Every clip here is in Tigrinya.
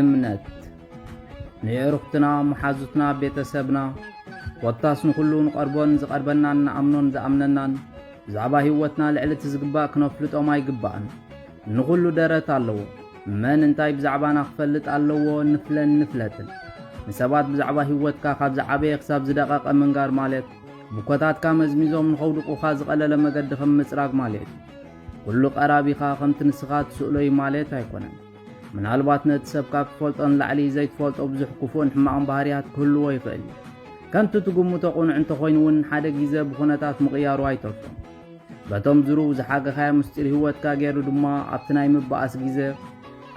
እምነት። ንየዕሩኽትና፣ መሓዙትና፣ ቤተሰብና፣ ኮታስ ንኹሉ ንቐርቦን ዝቐርበናን ንኣምኖን ዝኣምነናን ብዛዕባ ህይወትና ልዕሊ እቲ ዝግባእ ክነፍልጦም ኣይግባእን። ንኹሉ ደረት ኣለዎ። መን እንታይ ብዛዕባና ክፈልጥ ኣለዎ? ንፍለን ንፍለጥን። ንሰባት ብዛዕባ ህይወትካ ካብ ዝዓበየ ክሳብ ዝደቐቐ ምንጋር ማለት፣ ብኮታትካ መዝሚዞም ንኸውድቑኻ ዝቐለለ መገዲ ከም ምጽራግ ማለት እዩ። ኩሉ ቀራቢኻ ከምቲ ንስኻ ትስእሎ እዩ ማለት ኣይኮነን። ምናልባት ነቲ ሰብ ካብ ትፈልጦ ንላዕሊ ዘይትፈልጦ ብዙሕ ክፉእን ሕማቕን ባህርያት ክህልዎ ይኽእል እዩ። ከምቲ ትግምቶ ቅኑዕ እንተኾይኑ እውን ሓደ ግዜ ብኹነታት ምቕያሩ ኣይተርፎን። በቶም ዝርኡ ዝሓገኻዮ ምስጢር ህይወትካ ገይሩ ድማ ኣብቲ ናይ ምባኣስ ግዜ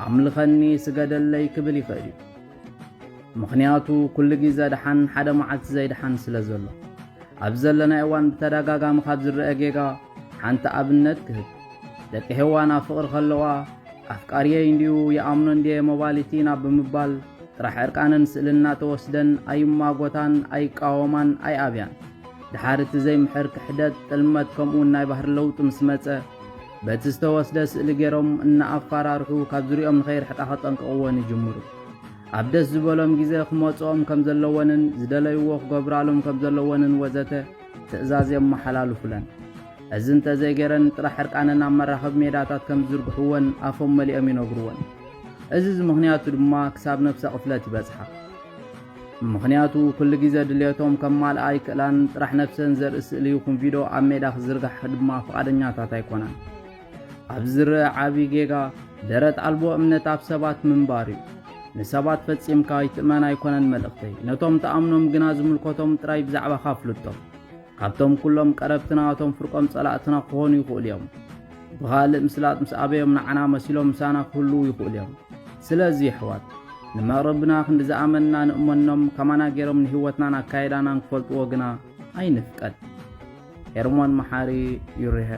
ኣምልኸኒ ስገደለይ ክብል ይኽእል እዩ። ምኽንያቱ ኩሉ ግዜ ደሓን ሓደ መዓልቲ ዘይደሓን ስለ ዘሎ። ኣብ ዘለናይ እዋን ብተደጋጋሚ ካብ ዝረአ ጌጋ ሓንቲ ኣብነት ክህብ። ደቂ ሄዋን ኣብ ፍቕሪ ከለዋ ኣፍቃሪየይ እንድዩ ይኣምኖ እንድየ ሞባሊቲ ኢና ብምባል ጥራሕ ዕርቃነን ስእሊ እናተወስደን ኣይማጎታን ኣይቃወማን ኣይኣብያን። ድሓር እቲ ዘይምሕር ክሕደት ጥልመት ከምኡውን ናይ ባህሪ ለውጢ ምስ መጸ በቲ ዝተወስደ ስእሊ ገይሮም እናኣፋራርሑ ካብ ዝሪኦም ንኸይርሕቃ ከጠንቅቕወን ይጅምሩ። ኣብ ደስ ዝበሎም ግዜ ክመጽኦም ከም ዘለወንን ዝደለይዎ ክገብራሎም ከም ዘለወንን ወዘተ ትእዛዝ የመሓላልፉለን። እዚ እንተዘይገይረን ጥራሕ ዕርቃነን ኣብ መራኸቢ ሜዳታት ከም ዝዝርግሕወን ኣፎም መሊኦም ይነግርወን። እዚ እዚ ምኽንያቱ ድማ ክሳብ ነብሰ ቅትለት ይበጽሓ። ምኽንያቱ ኩሉ ግዜ ድልየቶም ከማልኣ ኣይክእላን ጥራሕ ነብሰን ዘርኢ ስእሊ ይኹን ቪድዮ ኣብ ሜዳ ክዝርጋሕ ድማ ፍቓደኛታት ኣይኮናን። ኣብ ዝረአ ዓቢ ጌጋ ደረት ኣልቦ እምነት ኣብ ሰባት ምንባር እዩ። ንሰባት ፈጺምካ ኣይትእመን ኣይኮነን መልእኽተይ። ነቶም ትኣምኖም ግና ዝምልከቶም ጥራይ ብዛዕባኻ ኣፍልጦም። ካብቶም ኩሎም ቀረብትና እቶም ፍርቆም ጸላእትና ክኾኑ ይኽእሉ እዮም። ብኻልእ ምስላጥ ምስ ኣበዮም ንዓና መሲሎም ምሳና ክህልዉ ይኽእሉ እዮም። ስለዚ የሕዋት ንመቕርብና ክንዲ ዝኣመንና ንእመኖም፣ ከማና ገይሮም ንህይወትናን ኣካይዳናን ክፈልጥዎ ግና ኣይንፍቀድ። ሄርሞን መሓሪ፣ ዩሪሄ።